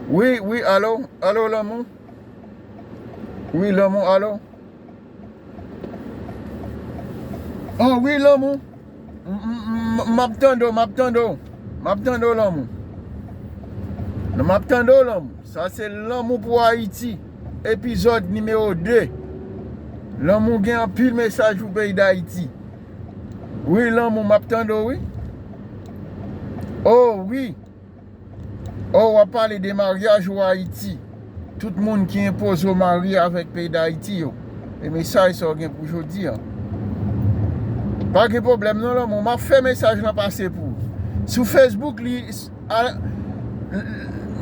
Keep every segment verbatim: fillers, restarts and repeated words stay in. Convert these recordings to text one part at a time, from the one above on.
Wi, wi, alo, alo, lanmou. Wi, lanmou, alo. Oh, wi, lanmou. M, m, m, m ap tande w, m ap tande w. M ap tande w, lanmou. Non, m ap tande w, lanmou. Sa se Lanmou pou Ayiti, epizòd nimewo de. Lanmou gen anpil mesaj pou peyi Dayiti. Wi, lanmou, m ap tande w, wi. Oh, wi. Oh, w ap pale de maryaj ou Ayiti. Tout moun ki enpoze w marye avèk peyi Dayiti yo. E mesaj sa w gen pou jodi a. Pa gen pwoblèm non, lanmou. M ap fè mesaj lan pase pou ou. Sou Facebook, li, a,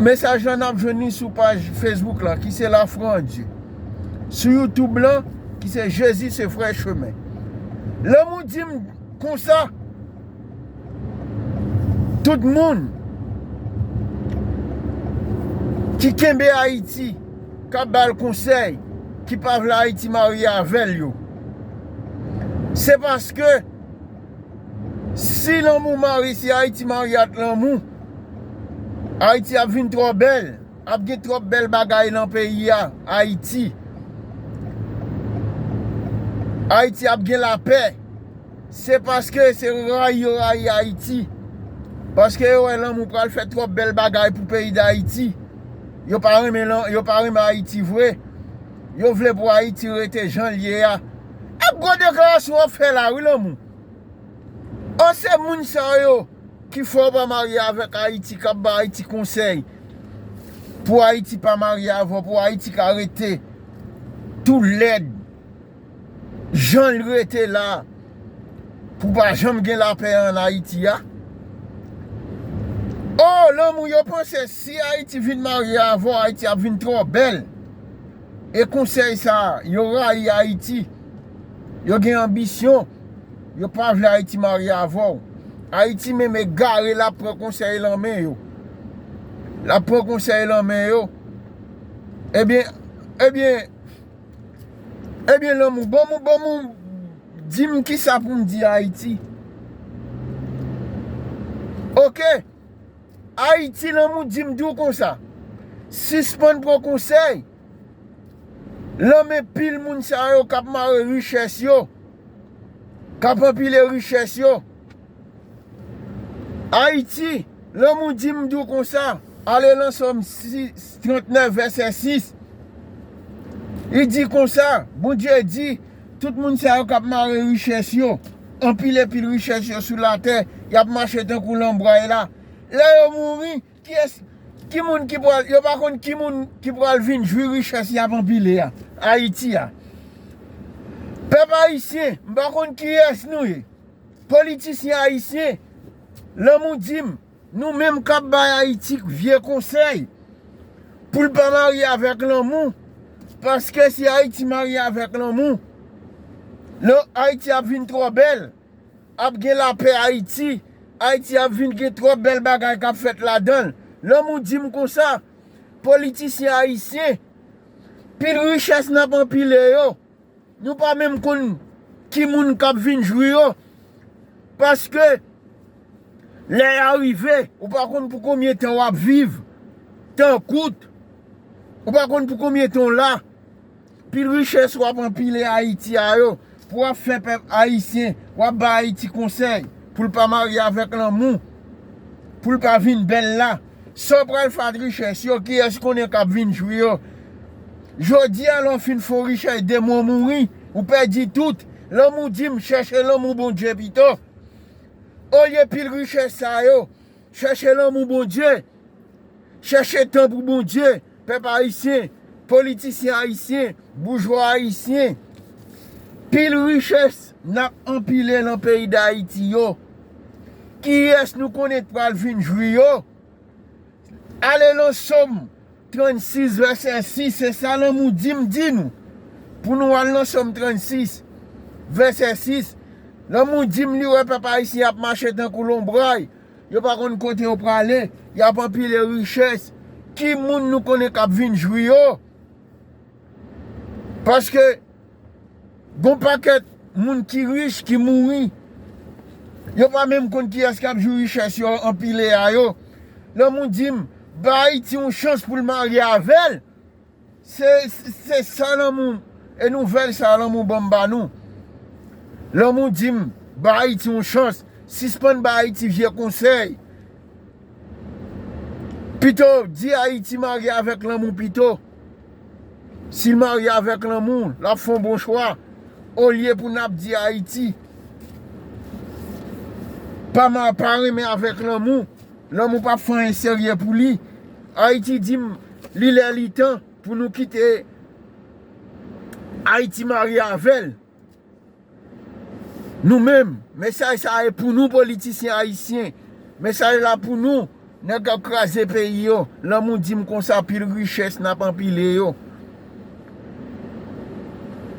mesaj lan n ap jwenn li sou paj Facebook la, ki se Lafrandye. Sou YouTube lan, ki se Jezi se vrè chemen. Lanmou di m konsa, tout moun ki kenbe Ayiti, k ap ba l konsèy, ki pa vle Ayiti marye avè l yo, se paske si lanmou marye, si Ayiti marye ak lanmou, Ayiti ap vin twò bèl. Ap gen twòp bèl bagay nan peyi a, Ayiti. Ayiti ap gen lapè. Se paske se rayi yo rayi Ayiti. Paske yo wè lanmou pral fè twòp bèl bagay pou peyi Dayiti. Yo pa renmen lan-, yo pa renmen Ayiti vre. Yo vle pou Ayiti rete jan l ye a. E gwo deklarasyon w ap fè la, wi, lanmou. An se moun sa yo ki fè w pa marye avèk Ayiti, k ap ba Ayiti konsèy pou Ayiti pa marye avè w, pou Ayiti ka rete tou lèd jan l rete la, pou pa janm gen lapè ann Ayiti a. Oh, lanmou, yo panse si Ayiti vin marye avè w, Ayiti ap vin twò bèl. E konsèy sa, yo rayi Ayiti. Yo gen anbisyon. Yo pa vle Ayiti marye avè w. Ayiti menm egare, l ap pran konsèy lan men yo. L ap pran konsèy lan men yo. Ebyen, ebyen, ebyen, lanmou, ban m, ban m, di m kisa pou m di Ayiti. Oke. Ayiti, lanmou, di m di w konsa. Sispann pran konsèy lan men pil moun sa yo k ap mare richès yo, k ap anpile richès yo. Ayiti, lanmou di m di w konsa, ale lan Sòm sis, trannèf, vèsè sis. Li di konsa, Bondye di, tout moun sa yo k ap mare richès yo, anpile pil richès yo sou latè, y ap mache tankou lanbray la. Lè yo mouri, kiyès, ki moun ki pral, yo pa konn ki moun ki pral vin jwi richès y ap anpile a, Ayiti a. Pèp ayisyen, m pa konn kiyès nou ye. Politisyen ayisyen, lanmou di m, nou menm k ap bay Ayiti vye konsèy, pou l pa marye avèk lanmou, paske si Ayiti marye avèk lanmou, lan-, Ayiti ap vin twò bèl. Ap gen lapè Ayiti. Ayiti ap vin gen twòp bèl bagay k ap fèt ladan l. Lanmou di m konsa, politisyen ayisyen, pil richès n ap anpile yo, nou pa menm konn ki moun k ap vin jwi yo. Paske lè a rive, ou pa konn pou konbyen tan w ap viv. Tan kout. Ou pa konn pou konbyen tan w la. Pil richès w ap anpile Ayiti a yo, pou w ap fè pèp ayisyen, w ap ba Ayiti konsèy, pou l pa marye avèk lanmou, pou l pa vin bèl la. Sa w pral fè ak richès yo, kiyès konnen k ap vin jwi yo? Jodi a, lè w fin fè yon richès, demen w mouri, ou pèdi tout. Lanmou di m, chèche lanmou Bondye pito. Olye pil richès sa yo, chèche lanmou Bondye. Chèche tan pou Bondye, pèp ayisyen, politisyen ayisyen, boujwa ayisyen. Pil richès n ap anpile lan peyi Dayiti yo. Kiyès nou konnen k pral vin jwi yo? Ale lan Sòm trannsis, vèsè sis, se sa lanmou di m di nou. Pou nou al lan Sòm trannsis, vèsè sis, lanmou di m li wè pèp ayisyen ap mache tankou lonbray. Yo pa konn kote yo prale, y ap anpile richès. Ki moun nou konnen k ap vin jwi yo? Paske gon pakèt moun ki rich ki mouri. Yo pa menm konn kiyès k ap jwi richès yo anpile a yo. Lanmou di m, Ba Ayiti yon chans pou l marye avè l. Se, se sa lanmou, e nouvèl sa lanmou ban m ba nou. Lanmou di m, ba Ayiti yon chans, sispann ba Ayiti vye konsèy. Pito, di Ayiti marye avèk lanmou pito. Si l marye avèk lanmou, l ap fè yon bon chwa. Olye pou n ap di Ayiti pa ma-, pa renmen avèk lanmou, lanmou p ap fè anyen serye pou li. Ayiti di m, li lè li tan pou nou kite Ayiti marye avè l. Nou menm, mesaj sa a e pou nou politisyen ayisyen. Mesaj la pou nou, nèg k ap kraze peyi yo. Lanmou di m konsa, pil richès n ap anpile yo.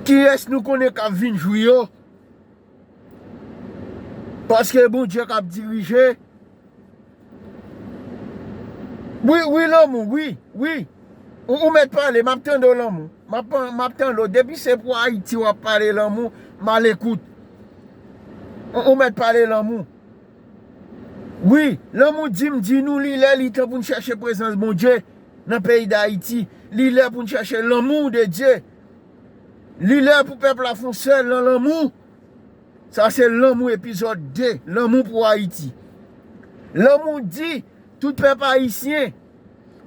Kiyès nou konnen k ap vin jwi yo? Paske Bondye k ap dirije. Wi, wi, lanmou, wi, wi. Ou, ou mèt pale, m ap tande w, lanmou. M ap, m ap tande w. Depi se pou Ayiti w ap pale, lanmou, m a lekout. Ou, ou mèt pale, lanmou. Wi, lanmou di m, di nou, li lè, li tan pou n chèche prezans Bondye nan peyi Dayiti. Li lè pou n chèche lanmou de Dye. Li lè pou pèp la fè yon sèl nan lanmou. Sa se Lanmou epizòd de, Lanmou pou Ayiti. Lanmou di, tout pèp ayisyen,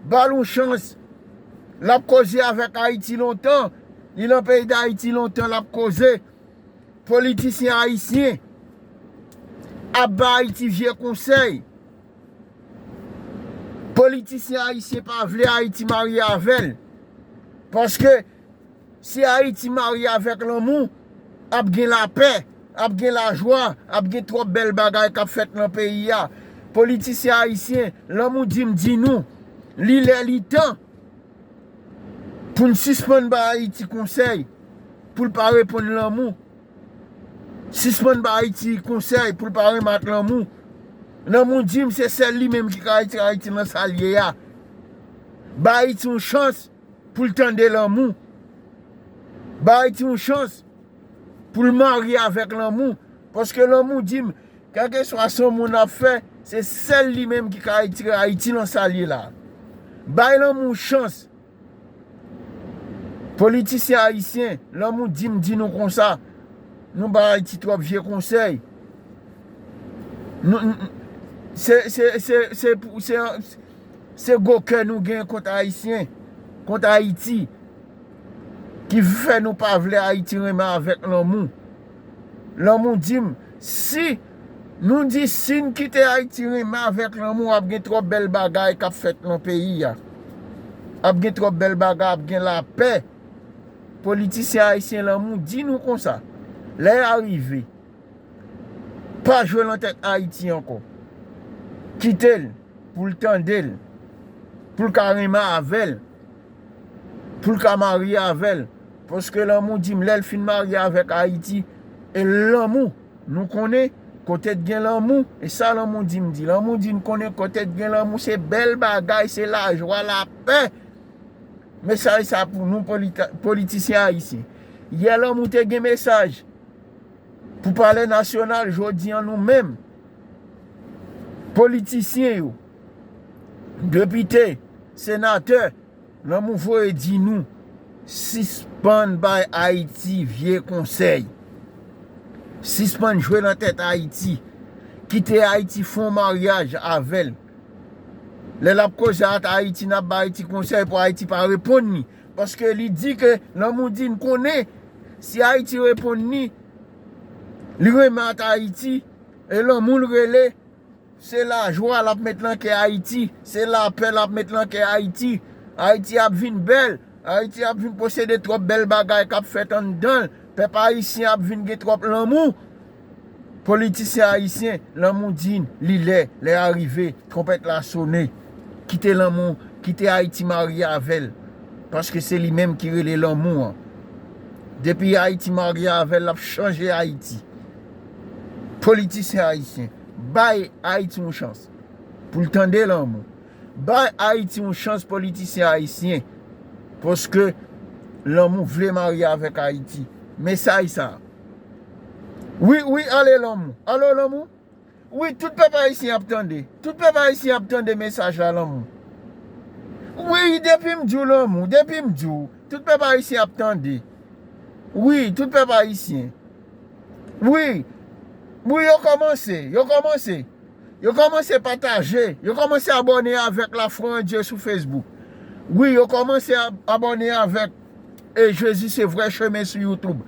ba l yon chans. L ap koze avèk Ayiti lontan. Li nan peyi Dayiti lontan, l ap koze. Politisyen ayisyen ap ba Ayiti vye konsèy. Politisyen ayisyen pa vle Ayiti marye avè l. Paske si Ayiti marye avèk lanmou, ap gen lapè, ap gen lajwa, ap gen twòp bèl bagay k ap fèt nan peyi a. Politisyen ayisyen, lanmou di m di nou, li lè li tan pou n sispann ba Ayiti konsèy, pou l pa reponn lanmou. Sispann ba Ayiti konsèy pou l pa renmen ak lanmou. Lanmou di m se sèl li menm ki ka retire Ayiti nan sa l ye a. Ba Ayiti yon chans pou l tande lanmou. Ba Ayiti yon chans pou l marye avèk lanmou. Paske lanmou di m, kèlkeswa sa yon moun ap fè, se sèl li menm ki ka retire Ayiti nan sa l ye la. Bay lanmou chans. Politisyen ayisyen, lanmou di m di nou konsa, nou ba Ayiti twòp vye konsèy. Nou, n-, n-, se, se, se, se pou, se, se gwo kè nou gen kont Ayisyen, kont Ayiti, ki fè nou pa vle Ayiti renmen avèk lanmou. Lanmou di m, si nou di si n kite Ayiti renmen avèk lanmou, ap gen twòp bèl bagay k ap fèt nan peyi a. Ap gen twòp bèl bagay, ap gen lapè. Politisyen ayisyen, lanmou di nou konsa. Lè a rive. Pa jwe nan tèt Ayiti ankò. Kite l pou l tande l, pou l ka renmen avè l, pou l ka marye avè l. Paske lanmou di m, lè l fin marye avèk Ayiti, e lanmou, nou konnen, kote t gen lanmou, e sa lanmou di m di. Lanmou di n konnen kote t gen lanmou, se bèl bagay, se lajwa, lapè. Mesaj sa pou nou polita-, politisyen ayisyen. Yè lanmou te gen mesaj pou palè nasyonal, jodi an nou menm, politisyen yo, depite, senatè, lanmou voye di nou, sispann bay Ayiti vye konsèy. Sispann jwe nan tèt Ayiti. Kite Ayiti fè yon maryaj avè l. Lè l ap koze ak Ayiti, n ap ba Ayiti konsèy pou Ayiti pa reponn li. Paske li di ke lanmou di n konnen, si Ayiti reponn li, li renmen ak Ayiti, e lanmou l rele, se lajwa l ap met nan kè Ayiti, se lapè l ap met nan kè Ayiti. Ayiti ap vin bèl, Ayiti ap vin posede twòp bèl bagay k ap fèt anndan l. Pèp ayisyen ap vin gen twòp lanmou. Politisyen ayisyen, lanmou di n, li lè, lè a rive, twonpèt la sone. Kite lanmou, kite Ayiti marye avè l. Paske se li menm ki rele lanmou an. Depi Ayiti marye avè l, l ap chanje Ayiti. Politisyen ayisyen, bay Ayiti yon chans pou l tande lanmou. Bay Ayiti yon chans, politisyen ayisyen. Paske lanmou vle marye avèk Ayiti. Mesaj sa. Wi, wi, ale lanmou. Alo lanmou. Wi, tout pèp ayisyen ap tande. Tout pèp ayisyen ap tande mesaj la, lanmou. Wi, depi m di w lanmou, depi m di w, tout pèp ayisyen ap tande. Wi, tout pèp ayisyen. Wi, wi, yo kòmanse, yo kòmanse. Yo kòmanse pataje, yo kòmanse abòne avèk Lafwa an Dye sou Facebook. Wi, yo kòmanse ab- abòne avèk e Jezi se vrè chemen sou YouTube.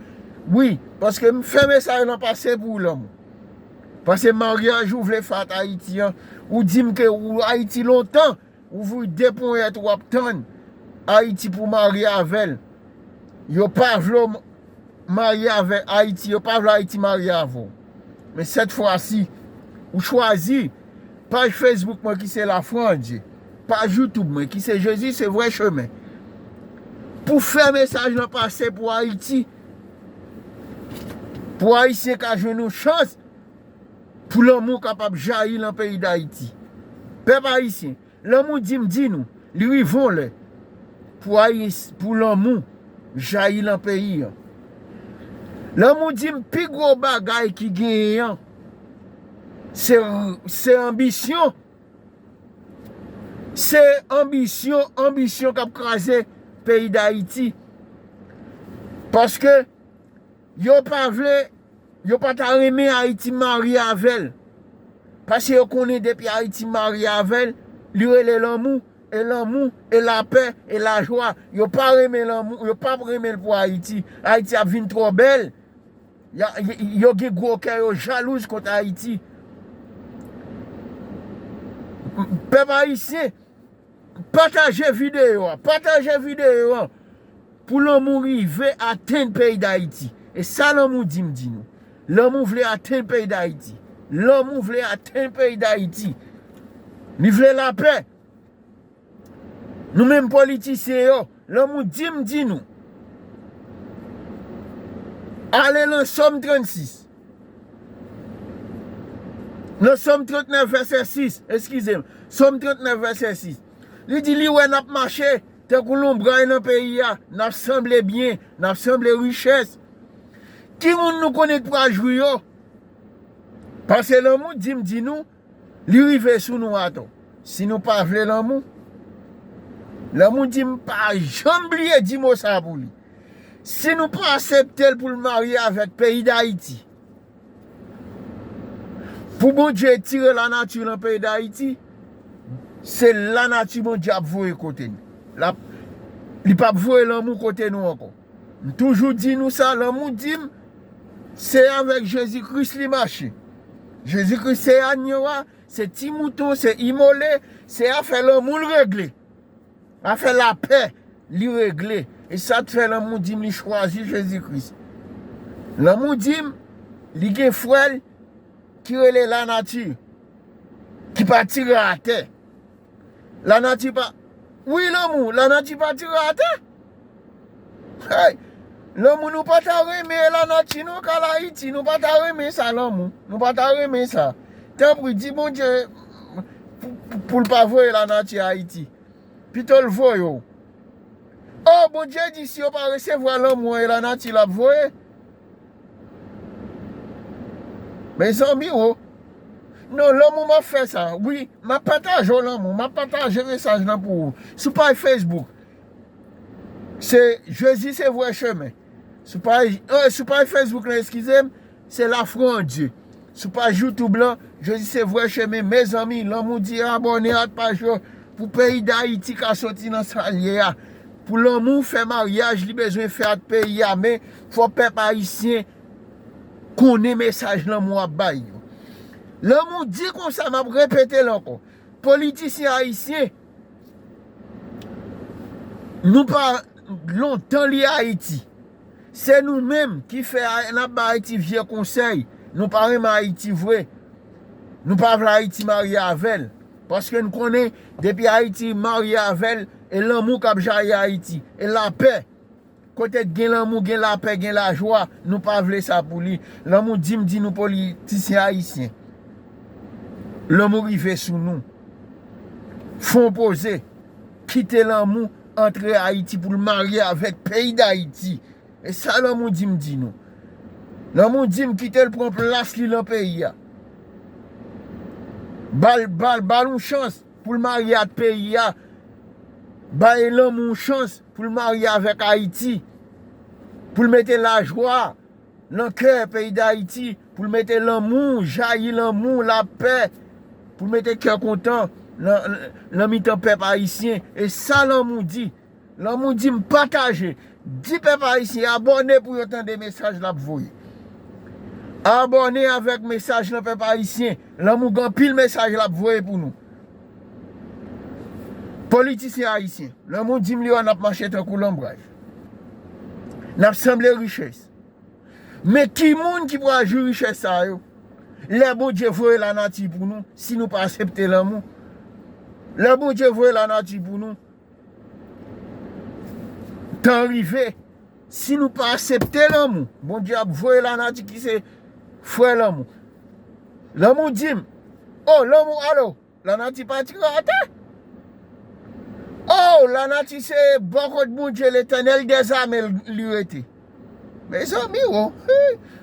Wi, paske m fè mesaj lan pase pou w lanmou. Paske maryaj ou vle fè ak Ayiti an, ou di m ke ou Ayiti lontan, ou voye de ponyèt ou ap tann Ayiti pou marye avè l. Yo pa vle w marye avè Ayiti, yo pa vle Ayiti marye avè w. Men sèt fwa si, ou chwazi paj Facebook mwen ki se Lafwa an Dye, paj YouTube mwen ki se Jezi se vrè chemen, pou fè mesaj lan pase pou Ayiti, pou Ayisyen ka jwenn yon chans, pou lanmou kapab jayi lan peyi Dayiti. Pèp ayisyen, lanmou di m di nou, li rive yon lè pou Ayis, pou lanmou jayi lan peyi an. Lanmou di m pi gwo bagay ki genyen an, se, se anbisyon. Se anbisyon, anbisyon k ap kraze peyi Dayiti. Paske yo pa vle, yo pa ta renmen Ayiti marye avè l. Paske yo konnen depi Ayiti marye avè l, li rele lanmou, e lanmou, e lapè, e lajwa. Yo pa renmen lanmou, yo pa renmen l pou Ayiti. Ayiti ap vin twò bèl. Ya- y- yo gen gwo kè, yo jalouz kont Ayiti. Pèp ayisyen, pataje videyo a, pataje videyo a pou lanmou rive atenn peyi Dayiti. E sa lanmou di m di nou. Lanmou vle atenn peyi Dayiti. Lanmou vle atenn peyi Dayiti. Li vle lapè. Nou menm politisyen yo, lanmou di m di nou. Ale lan Sòm trannsis. Nan Sòm trannèf vèsè sis, eskize m. Sòm trannèf vèsè sis. Li di li wè n ap mache tankou lonbray nan peyi a, n ap sanble byen, n ap sanble richès. Ki moun nou konnen k pral jwi yo? Paske lanmou di m di nou, li rive sou nou atò. Si nou pa vle lanmou, lanmou di m pa janm bliye di mo sa pou li. Si nou pa aksepte l pou l marye avèk peyi Dayiti, pou Bondye tire lanati lan peyi Dayiti, se lanati Bondye ap voye kote nou. L ap, li p ap voye lanmou kote nou ankò. M toujou di nou sa, lanmou di m, se avèk Jezi Kris li mache. Jezi Kris se agno a, se ti mouton, se imole, se afè lanmou l regle. Afè lapè li regle. E sa k fè lanmou di m li chwazi Jezi Kris. Lanmou di m, li gen frè l ki rele lanati, ki pa tire atè. Lanati pa, wi, lanmou, lanati pa tire atè. Hey, lanmou, nou pa ta renmen lanati, nou k al Ayiti, nou pa ta renmen sa, lanmou. Nou pa ta renmen sa. Tanpri, di Bondye pou, pou, pou l pa voye lanati Ayiti. Pito l voye w. Oh, Bondye di si yo pa resevwa lanmou an, e lanati l ap voye. Mezanmi, o. Non, lanmou m ap fè sa. Wi, m ap pataje w lanmou. M ap pataje mesaj lan pou ou. Sou paj Facebook, se Jezi se vrè chemen. Sou paj, eh, sou paj Facebook lan, eskize m, se Lafwa an Dye. Sou paj YouTube lan, Jezi se vrè chemen. Mezanmi, lanmou di abòne ak paj yo pou peyi Dayiti ka soti nan sa l ye a. Pou lanmou fè maryaj, li bezwen fè ak peyi a, men fò pèp ayisyen konnen mesaj lanmou ap bay yo. Lanmou di konsa, m ap repete l ankò. Politisyen ayisyen, nou pa lontan li Ayiti. Se nou menm ki fè Ay- n ap ba Ayiti vye konsèy. Nou pa renmen Ayiti vre. Nou pa vle Ayiti marye avè l. Paske n konnen, depi Ayiti marye avè l, e lanmou k ap jayi Ayiti. E lapè. Kote k gen lanmou, gen lapè, gen lajwa, nou pa vle sa pou li. Lanmou di m di nou politisyen ayisyen. Lanmou rive sou nou. Fon poze. Kite lanmou antre Ayiti pou l marye avèk peyi Dayiti. E sa lanmou di m di nou. Lanmou di m kite l pran plas li lan peyi a. Ba l, ba l, ba l yon chans pou l marye ak peyi a. Bay lanmou chans pou l marye avèk Ayiti, pou l mete lajwa nan kè peyi Dayiti, pou l mete lanmou, jayi lanmou, lapè, pou l mete kè kontan nan, nan mitan pèp ayisyen. E sa lanmou di. Lanmou di m pataje. Di pèp ayisyen abòne pou yo tande mesaj l ap voye. Abòne avèk mesaj lan, pèp ayisyen. Lanmou gen anpil mesaj l ap voye pou nou. Politisyen ayisyen, lanmou di m li wè n ap mache tankou lonbraj. N ap sanble richès. Men ki moun ki pral jwi richès sa yo? Lè Bondye voye lanati pou nou, si nou pa aksepte lanmou. Lè Bondye voye lanati pou nou, tan rive, si nou pa aksepte lanmou, Bondye ap voye lanati ki se frè lanmou. Lanmou di m, o, lanmou, alo, lanati pa tire atè. O, lanati se bò kot Bondye, Letènèl dèzame li rete. Mezanmi, o,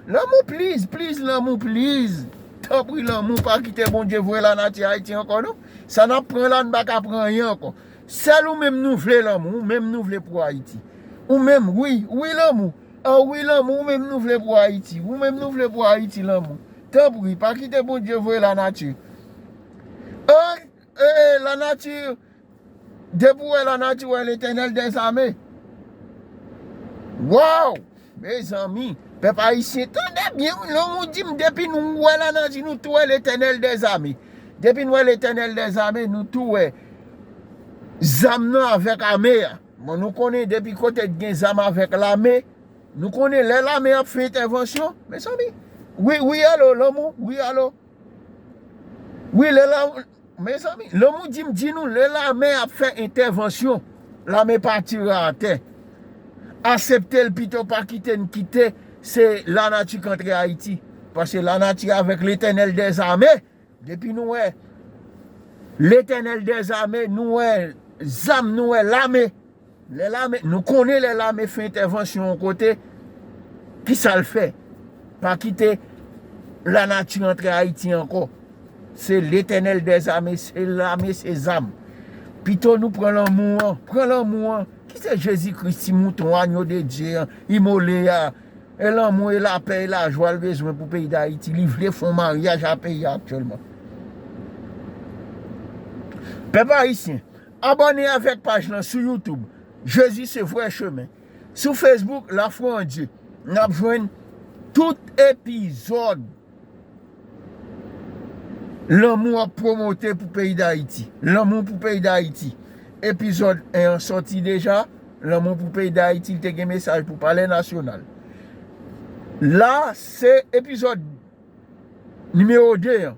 lanmou, please, please, lanmou, please. Tanpri, lanmou, pa kite Bondye voye lanati Ayiti ankò, non. Sa n ap pran la, n pa ka pran anyen ankò. Sèl ou menm nou vle, lanmou, ou menm nou vle pou Ayiti. Ou menm, wi, wi, lanmou. An, wi, lanmou, ou menm nou vle pou Ayiti. Ou menm nou vle pou Ayiti, lanmou. Tanpri, pa kite Bondye voye lanati. An, e, e, lanati, depi w wè lanati, w wè Letènèl dèzame. Waw! Mezanmi, pèp ayisyen, tande byen, wi, lanmou di m, depi nou wè lanati, nou tou wè Letènèl dèzame. Depi nou wè Letènèl dèzame, nou tou wè zam nan avèk ame a. Bon, nou konnen depi kote gen zam avèk lame, nou konnen lè lame ap fè entèvansyon, mezanmi. Wi, wi, alo, lanmou, wi, alo. Wi, lè la, mezanmi, lanmou di m di nou, lè lame ap fè entèvansyon, lame pa tire atè. Aksepte l pito, pa kite n kite se lanati k antre Ayiti. Paske lanati avèk Letènèl dèzame, depi nou wè Letènèl dèzame, nou wè zam, nou wè lame. Lè lame, nou konnen lè lame fè entèvansyon yon kote, ki sa l fè? Pa kite lanati antre Ayiti ankò. Se Letènèl dèzame, se lame, se zam. Pito nou pran lanmou an, pran lanmou an, ki se Jezi Kris, ti mouton, anyo de Dye an, imole a. E lanmou, e lapè, e lajwa l bezwen pou peyi Dayiti. Li vle fè yon maryaj a peyi a aktyèlman. Pèp ayisyen, abòne avèk paj lan sou YouTube, Jezi se vrè chemen. Sou Facebook, Lafwa an Dye. N ap jwenn tout epizòd lanmou ap pwomote pou peyi Dayiti. Lanmou pou peyi Dayiti. Epizòd en an sòti deja. Lanmou pou peyi Dayiti, li te gen mesaj pou Palè Nasyonal. La, se epizòd nimewo de an,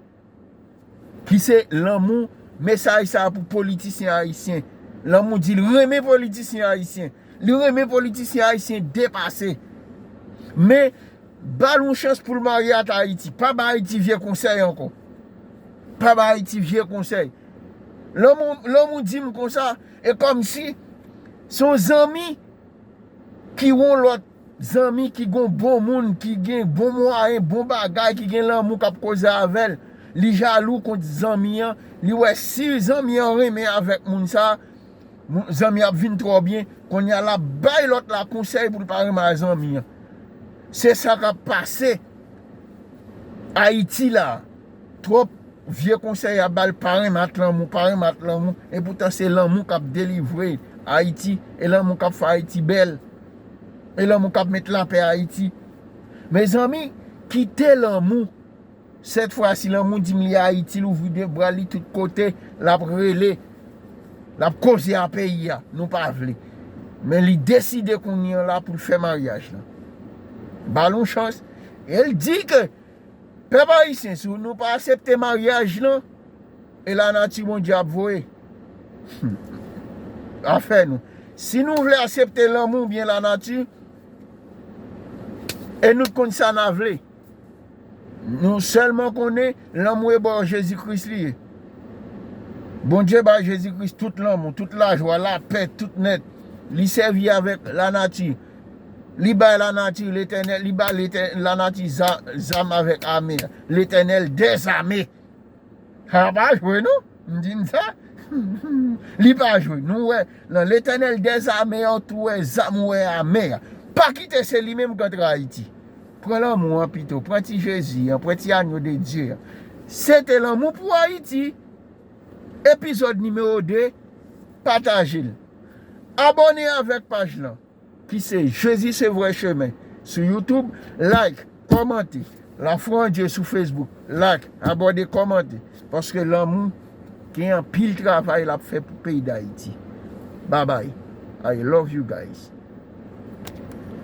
ki se lanmou, mesaj sa a pou politisyen ayisyen. Lanmou di l renmen politisyen ayisyen. Li renmen politisyen ayisyen depase. Men, ba l yon chans pou l marye ak Ayiti. Pa ba Ayiti vye konsèy ankò. Pa ba Ayiti vye konsèy. Lanmou, lanmou di m konsa, e kòmsi se yon zanmi ki yon lòt zanmi ki gon bon moun, ki gen bon mwayen, bon bagay, ki gen lanmou k ap koze avè l. Li jalou kont zanmi an, li wè si zanmi an renmen avèk moun sa, moun, zanmi ap vin twò byen, kounye a l ap bay lòt la konsèy pou l pa renmen ak zanmi an. Se sa k ap pase Ayiti la. Twòp vye konsèy y ap ba l, pa renmen ak lanmou, pa renmen ak lanmou. Epoutan se lanmou k ap delivre Ayiti, e lanmou k ap fè Ayiti bèl, e lanmou k ap met lapè Ayiti. Mezanmi, kite lanmou. Sèt fwa si lanmou di m li Ayiti, l ouvri de bra li tout kote, l ap rele, l ap koze a peyi a, nou pa vle. Men li deside kounye an la pou l fè maryaj lan. Ba l yon chans. E l di ke pèp ayisyen, si nou pa aksepte maryaj lan, e lanati Bondye ap voye. Afè nou. Si nou vle aksepte lanmou oubyen lanati, e nou t konn sa n a vle. Nou sèlman konnen lanmou e bò Jezi Kris li ye. Bondye bay Jezi Kris tout lanmou, tout lajwa, lapè, tout nèt. Li sèvi avèk lanati. Li bay lanati, Letènèl, li bay Letè-, lanati za-, zam avèk ame. Letènèl dèzame. Sa pa jwe, non. M di n sa. Li pa jwe. Nou wè, nan Letènèl dèzame a, ou tou wè zam, ou wè ame a. Pa kite se li menm k antre Ayiti. Pran lanmou an pito, pran ti Jezi an, pran ti anyo de Dye an. Se te lanmou pou Ayiti. Epizòd nimewo de, pataje l. Abòne avèk paj lan, ki se Jezi se vrè chemen. Sou YouTube, like, kòmante. Lafwa an Dye sou Facebook, like, abòne, kòmante. Paske lanmou gen anpil travay l ap fè pou peyi Dayiti. Bye bye. I love you guys.